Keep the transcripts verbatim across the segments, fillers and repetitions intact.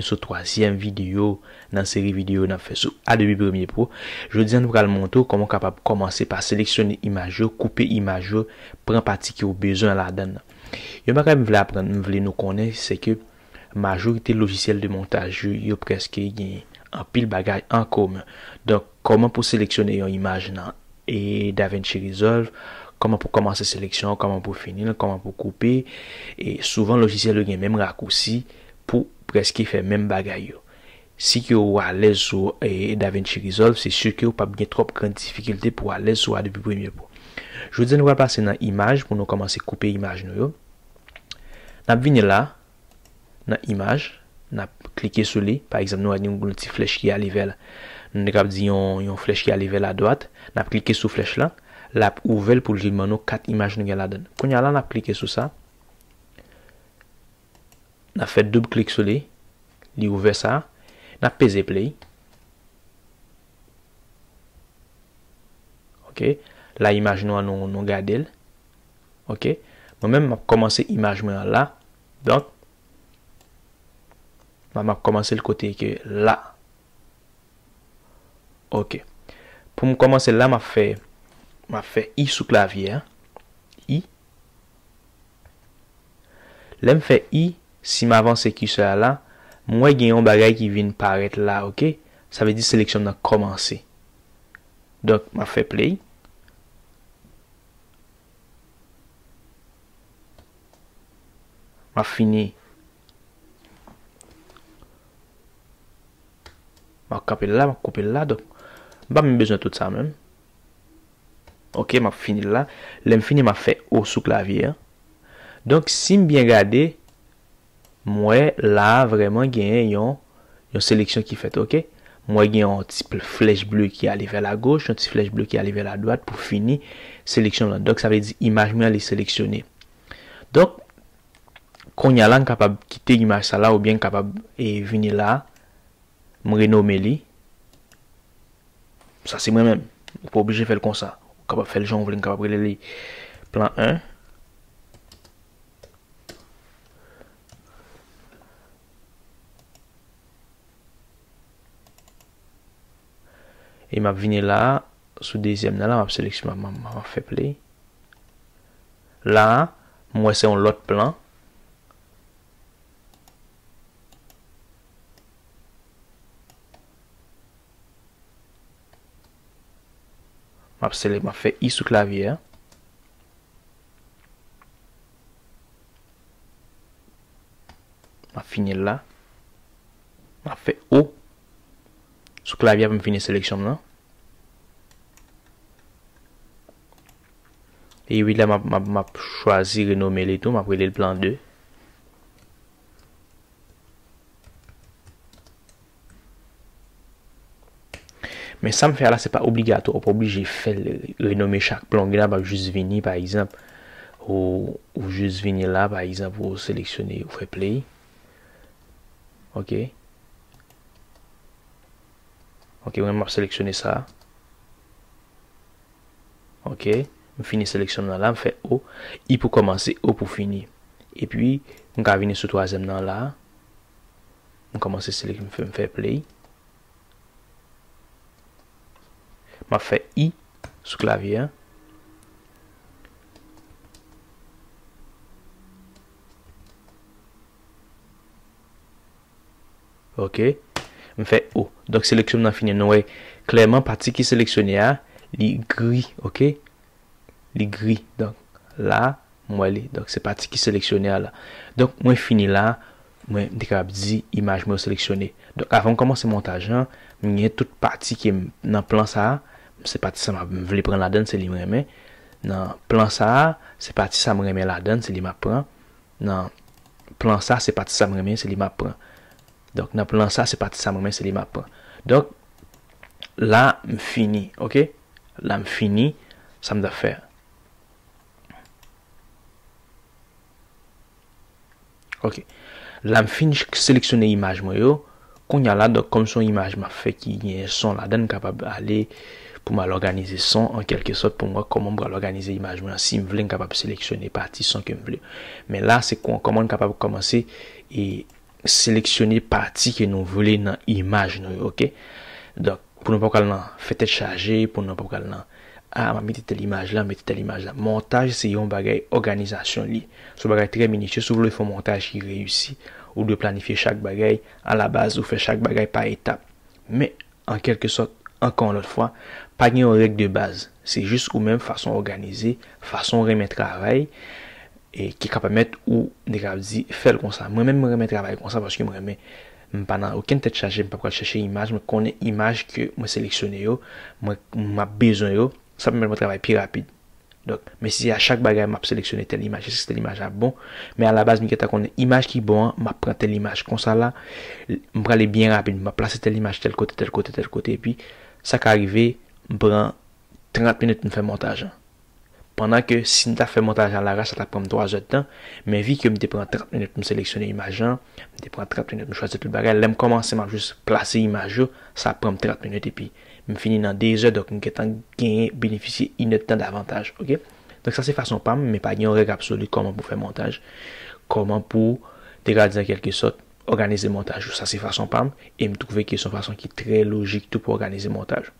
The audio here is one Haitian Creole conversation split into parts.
Sou twazyèm videyo nan seri videyo n ap fè sou Adobe Premiere Pro. Jodi a, nou pral montre w kòman w kapab kòmanse pa seleksyone imaj yo, koupe imaj yo, pran pati ke w bezwen ladan l. Yon bagay m vle aprann, m vle nou konnen, se ke majorite lojisyèl de montaj yo, yo prèske gen anpil bagay an komen. Donk, kòman pou seleksyone yon imaj nan e DaVinci Resolve, kòman pou kòmanse seleksyon an, kòman pou fini l, kòman pou koupe. E souvan, lojisyèl yo gen menm rakousi pou prèske fè menm bagay yo. Si ke w alèz sou e, DaVinci Resolve, se si ke w p ap gen twòp gran difikilte pou w alèz sou Adobe Premiere Pro. Jodi a, nou pral pase nan imaj pou nou kòmanse koupe imaj nou yo. N ap vini la, nan imaj, n ap klike sou li. Pa egzanp, nou wè gen yon ti flèch ki ale vè la. Nou te kab di yon, yon flèch ki ale vè la dwat. N ap klike sou flèch la. L ap ouvè l pou l di ban nou kat imaj nou gen ladan l. Kounye a la, n ap klike sou sa. N ap fè doub klik sou li. Li ouvè sa. N ap peze play. Ok. La, imaj nou an, nou, nou gade l. Ok. Mwen menm, m ap kòmanse imaj mwen an la. Donk, la, m ap kòmanse l kote ke la. Ok. Pou m kòmanse l la, m ap fè, m ap fè I sou klavye a. I. Lè m fè I, si m avanse kisè a la, m wè gen yon bagay ki vin parèt la, ok? Sa vle di seleksyon m nan kòmanse. Donk, m ap fè play. M ap fini. M ap kanpe l la, m ap koupe l la. Donk, m pa menm bezwen tout sa menm. Ok, m ap fini l la. Lè m fini, m ap fè O sou klavye a. Donk, si m byen gade, m wè la a vrèman genyen yon, yon seleksyon ki fèt, ok? M wè gen yon ti pl-, flèch ble ki ale vè lagoch, yon ti flèch ble ki ale vè ladwat pou fini seleksyon lan. Donk, sa vle di imaj mwen an, li seleksyone. Donk, kounye a la, n kapab kite imaj sa la oubyen n kapab, e, vini la, m renome li. Sa se mwen menm. Ou pa oblije fè l konsa. Ou kapab fè l jan w vle, n kapab rele li plan en. E m ap vini la, sou dezyèm nan la, m ap seleksyon, m ap, m ap, m ap fè play. La a, m wè se yon lòt plan. M ap sele-, m ap fè I sou klavye a. M ap fini l la. M ap fè O sou klavye a pou m fini seleksyon m nan. E wi, la, m ap, m ap, m ap chwazi renome li tou, m ap rele l plan de. Men sa m fè a la, se pa obligatwa, ou pa oblije fè l renome chak plan. Ou gen dwa jis vini, pa egzanp, ou, ou jis vini la, pa egzanp, ou seleksyone, ou fè play. Ok. Ok, mwen, m ap seleksyone sa. Ok, m fini seleksyon m nan la, m fè O, I pou kòmanse, O pou fini. Epi, m ka vini sou twazyèm nan la. M kòmanse selek-, m fè, m fè play. M ap fè I sou klavye a. Ok. M fè O. Donk, seleksyon m nan fini. Nou wè klèman pati ki seleksyone a, li gri, ok? Li gri. Donk, la, m wè li. Donk, se pati ki seleksyone a la. Donk, mwen fini la. Mwen, m te kapab di imaj mwen yo seleksyone. Donk, avan m kòmanse montaj lan, m gen tout pati ki m nan plan sa a. Se pati sa m ap, m vle pran ladan l, se li m renmen. Nan plan sa a, se pati sa m renmen ladan l, se li m ap pran. Nan plan sa, se pati sa m renmen, se li m ap pran. Donk, nan plan sa, se pati sa m renmen, se li m ap pran. Donk, la, m fini, ok? La, m fini, sa m t ap fè. Ok. La, m fin ch-, seleksyone imaj mwen yo. Kounye a la, donk, kòm se yon imaj m ap fè ki gen son ladan l, m kapab ale pou m al òganize son, an kèlke sòt, pou m wè kòman m pral òganize imaj mwen an. Si m vle, m kapab seleksyone pati son ke m vle. Men la, se kò-, kòman n kapab kòmanse e seleksyone pati ke nou vle nan imaj nou yo, oke? Donk, pou nou pa pral nan fè tèt chaje, pou nou pa pral nan, a, m ap mete tèl imaj la, mete tèl imaj la. Montaj se yon bagay òganizasyon li. Se yon bagay trè minitye. Si w vle fè yon montaj ki reyisi, ou dwe planifye chak bagay alabaz, ou fè chak bagay pa etap. Men, an kèlke sòt, ankò yon lòt fwa, pa gen yon règ de baz. Se jis ou menm, fason w òganize, fason w renmen travay, e ki ka pèmèt ou, m te kapab di, fè l konsa. Mwen menm, mwen renmen travay konsa paske mwen renmen, m pa nan okenn tèt chaje, m pa pral chèche imaj, mwen konnen imaj ke mwen seleksyone yo, mwen, m ap bezwen yo, sa pèmèt mwen travay pi rapid. Donk, men si a chak bagay m ap seleksyone tèl imaj, èske tèl imaj ap bon, men alabaz m gentan konnen imaj ki bon an, m ap pran tèl imaj konsa la, m prale byen rapid, m ap plase tèl imaj tèl kote, tèl kote, tèl kote, epi sa ka rive, m pran trant minit pou m fè montaj lan. Pandan ke si m ta fè montaj lan alarach, sa ta pran m twa zè tan, men vi ke m te pran trant minit pou m seleksyone imaj lan, m te pran trant minit pou m chwazi tout bagay, lè m kòmanse, m ap jis plase imaj yo, sa pran m trant minit, epi m fini nan de zè, donk m gentan genyen, benefisye inèdtan davantaj, oke? Donk sa se fason pa m, men pa gen yon règ absoli kòman pou fè montaj, kòman pou, te ka di an kèlke sòt, òganize montaj ou. Sa se fason pa m, e m twouve ke se yon fason ki trè lojik tou pou òganize montaj.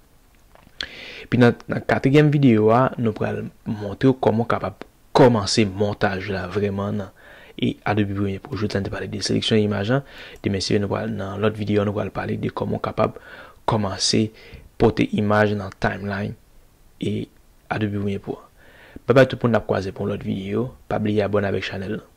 Epi nan, nan katriyèm videyo a, nou pral montre w kòman w kapab kòmanse montaj la vrèman nan e Adobe Premiere Pro. Jodi a, n te pale de seleksyon imaj lan. Demen, si nou pral nan lòt videyo, nou pral pale de kòman w kapab kòmanse pote imaj nan timeline e Adobe Premiere Pro. Babay tout moun, n ap kwaze pou yon lòt videyo. Pa bliye abòne avèk chanèl lan.